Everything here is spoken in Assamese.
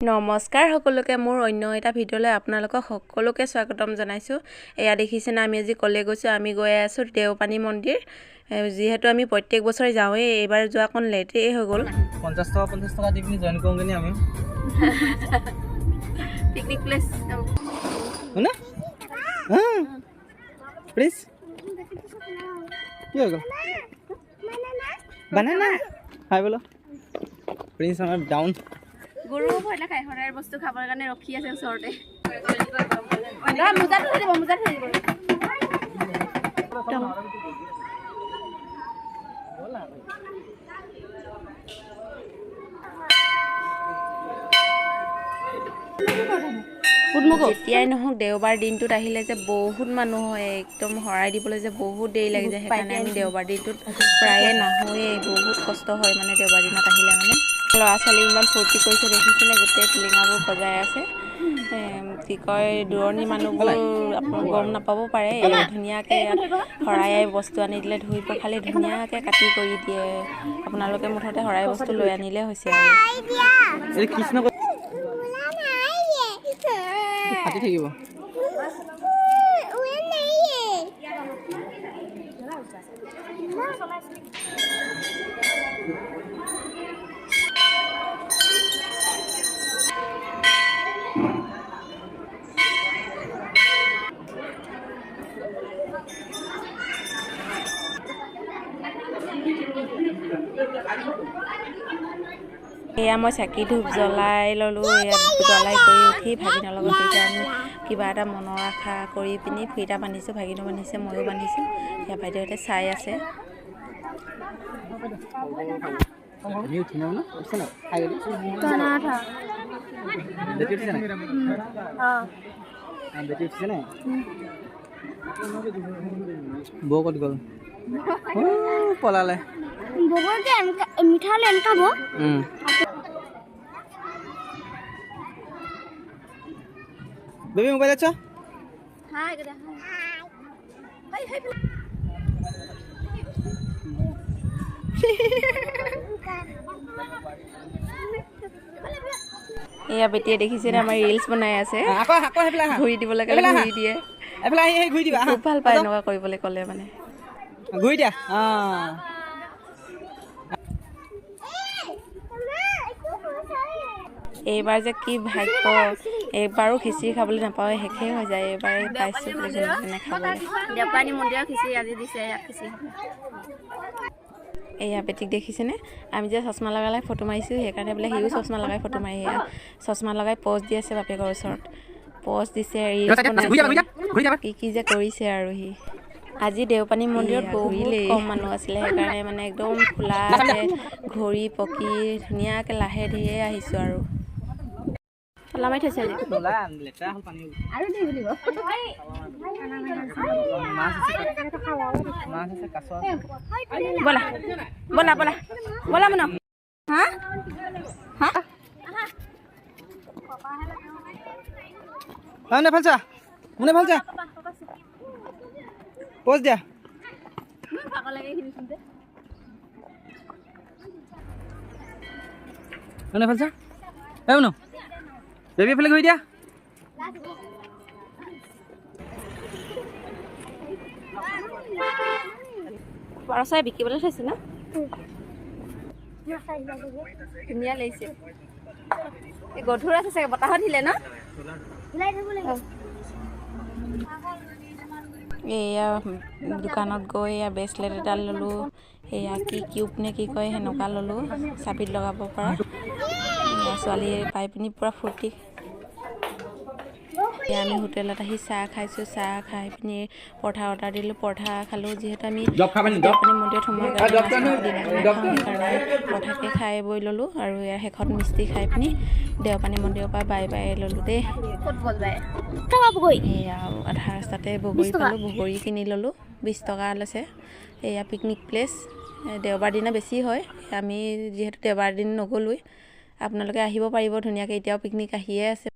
নমস্কাৰ সকলোকে, মোৰ অন্য এটা ভিডিঅ'লৈ আপোনালোকক সকলোকে স্বাগতম জনাইছোঁ। এয়া দেখিছেনে, আমি আজি ক'লৈ গৈছোঁ? আমি গৈ আছোঁ দেওপানী মন্দিৰ। যিহেতু আমি প্ৰত্যেক বছৰে যাওঁৱেই, এইবাৰ যোৱা অকণ লেটেই হৈ গ'ল। 50 টকা, 50 টকা দি পিনি জইন কৰোঁ কিনি আমি। Picnic place. শুনা প্লিজ, কি হৈ গ'ল? বানানা হাই বোলো। প্ৰিন্স আমাৰ ডাউন। গৰু ভয় নাখায়, সদায় বস্তু খাবৰ কাৰণে ৰখি আছে ওচৰতে। মোজাত থৈ দিব, মোজাত থৈ দিব। যেতিয়াই নহওক দেওবাৰ দিনটোত আহিলে যে বহুত মানুহ হয়, একদম শৰাই দিবলৈ যে বহুত দেৰি লাগি যায়। সেইকাৰণে আমি দেওবাৰ দিনটোত প্ৰায়ে নাহোৱেই, বহুত কষ্ট হয় মানে দেওবাৰ দিনত আহিলে। মানে ল'ৰা ছোৱালী ইমান ফূৰ্তি কৰিছে দেখিছেনে, গোটেই টিলিঙাবোৰ বজাই আছে। কি কয়, দূৰণি মানুহবোৰ আপোনালোক গম নাপাব পাৰে, এই ধুনীয়াকৈ ইয়াত শৰাই বস্তু আনি দিলে ধুই পখালি ধুনীয়াকৈ কাটি কৰি দিয়ে। আপোনালোকে মুঠতে শৰাই বস্তু লৈ আনিলে হৈছে আৰু। এই কৃষ্ণ ফাটি থাকিব। এয়া মই চাকি ধূপ জ্বলাই ল'লোঁ। ইয়াত জ্বলাই কৰি উঠি ভাগিনৰ লগত তেতিয়া আমি কিবা এটা মনৰ আশা কৰি পিনি ফিটা বান্ধিছোঁ। ভাগিনো বান্ধিছে, ময়ো বান্ধিছোঁ। এয়া বাইদেউহঁতে চাই আছে। আমি উঠি ন, উঠিছে নাই? খাই গ'লি। বেটি উঠিছে নাই? বেটি উঠিছে নাই? বৌ ক'ত গ'ল? পলালে। মিঠা হ'লে এনেকুৱা হ'ব। বেবি, মোবাইল আছ? হাই। হাই হাই। এয়া বেটিয়ে দেখিছেনে, আমাৰ ৰিলচ বনাই আছে। আকৌ আকৌ সেইফালে আহা। ঘূৰি দিবলৈ ক'লে এইফালে আহা। ঘূৰি দিয়ে। এইফালে আহি আহি ঘূৰি দিবা, আহা। খুব ভাল পায় এনেকুৱা কৰিবলৈ ক'লে মানে। ঘূৰি দিয়া অঁ। এইবাৰ যে কি ভাগ্য, এইবাৰো খিচিৰি খাবলৈ নাপাওঁ, শেষেই হৈ যায়। এইবাৰ পাইছোঁ বোলে যেনে তেনে খাবলৈ। দেওপানী মন্দিৰৰ খিচিৰি আজি দিছে, ইয়াত খিচিৰি। এয়া বেটিক দেখিছেনে, আমি যে চশমা লগালে ফটো মাৰিছোঁ, সেইকাৰণে বোলে সিও চশমা লগাই ফটো মাৰি। সেয়া চশমা লগাই প'জ দি আছে, বাপেকৰ ওচৰত প'জ দিছে, ৰিলচ বনাইছে, কি কি যে কৰিছে আৰু সি। আজি দেওপানী মন্দিৰত বহুত কম মানুহ আছিলে, সেইকাৰণে মানে একদম খোলাকৈ ঘূৰি পকি ধুনীয়াকৈ লাহে ধীৰে আহিছোঁ আৰু। তলা মাৰি থৈছে আজি। নোলাই, লেতেৰা হ'ল পানী। আৰু দিব লাগিব। মাছ আছে, মাছ আছে, কাছ আছে। ব'লা ব'লা ব'লা ব'লা মন হা হা। অঁ, নেফাল চা, মোনে ভাল চা, প'জ দিয়া। নেফাল চা। এই মুনু বেবি, এইফালে ঘূৰি দিয়া। পাৰ চৰাই বিকিবলৈ থৈছে ন, ধুনীয়া লাগিছে। এই গধুৰ আছে চাগে, বতাহত দিলে ন। এয়া দোকানত গৈ এয়া ব্ৰেচলেট এটা ল'লোঁ। এয়া কি কিউব নে কি কয়, সেনেকুৱা ল'লোঁ, চাবিত লগাব পৰা। এয়া ছোৱালীয়ে পাই পিনি পূৰা ফূৰ্তি। এয়া আমি হোটেলত আহি চাহ খাইছোঁ। চাহ খাই পিনি পৰঠা অৰ্ডাৰ দিলোঁ, পৰঠা খালোঁ। যিহেতু আমি দেওপানী মন্দিৰত সোমোৱাৰ কাৰণে মাছ মাংস দিনত নাখাওঁ, সেইকাৰণে পৰঠাকে খাই বৈ ল'লোঁ। আৰু ইয়াৰ শেষত মিষ্টি খাই পিনি দেওপানী মন্দিৰৰ পৰা বাই বাই ল'লোঁ দেই। ক'ত গ'ল বাই বগৰী? এয়া আধা ৰাস্তাতে বগৰী পালোঁ, বগৰী কিনি ল'লোঁ, 20 টকা লৈছে। এয়া পিকনিক প্লেচ, দেওবাৰ দিনা বেছি হয়। আমি যিহেতু দেওবাৰ দিন নগ'লোৱেই, আপোনালোকে আহিব পাৰিব ধুনীয়াকৈ, এতিয়াও পিকনিক আহিয়ে আছে।